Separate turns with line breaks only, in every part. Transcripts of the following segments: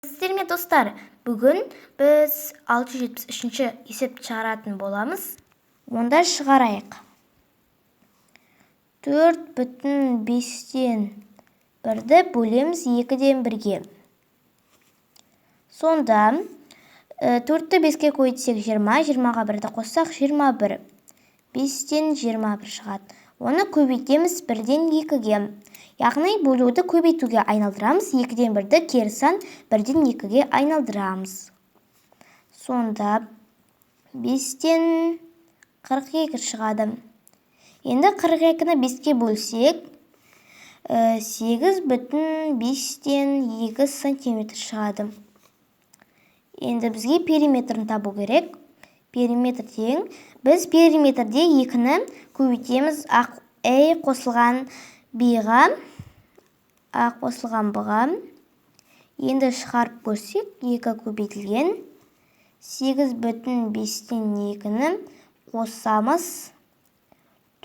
Сәлеметсіздер ме, достар? Бүгін біз 673-ші есеп шығаратын боламыз. Онда шығарайық. 4,5-ті бөлеміз 2-ден 1-ге. Сонда 4-ті 5-ке көбейтсек 20, 20-ға 1-ді қоссақ 21. 5-тен 21 шығады. Оны көбейтеміз 1-ден 2-ге. Яғни бөлуді көбейтуге айналдырамыз, 2-ден 1-ді кері сан 1-ден 2-ге айналдырамыз. Сонда 5-тен 42 шығады. Енді 42-ні 5-ке бөлсек, 8,5 2 сантиметр шығады. Енді бізге периметрін табу керек. Периметр тең. Біз периметрде 2-ні көбейтеміз А қосылған Б-ға, А қосылған Б-ға. Енді шығарып көрсек, 2 көбейтілген 8,5 2-ні қосамыз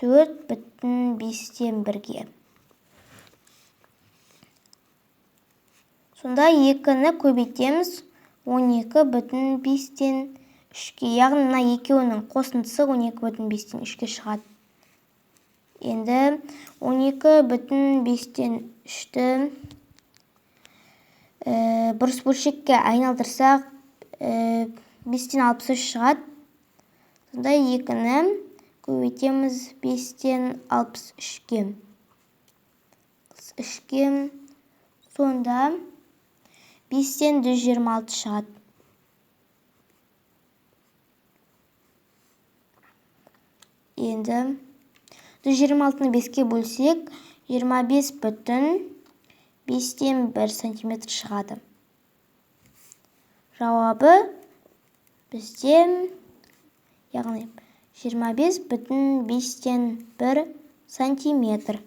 4,5 1-ге. Сонда 2-ні көбейтеміз 12,5 3-ке, яғни мына екеуінің қосындысы 12,5 3-ке шығады. Енді 12,5 3-ті бұрыс бөлшекке айналдырсақ, 5-тен 63 шығады. Сонда 2-ні көбейтеміз 5-тен 63-ке. 3-ке, сонда 5-тен 126 шығады. Енді 126-ны 5-ке бөлсек, 25,5 1 сантиметр шығады. Жауабы бізде, яғни 25,5 1 сантиметр.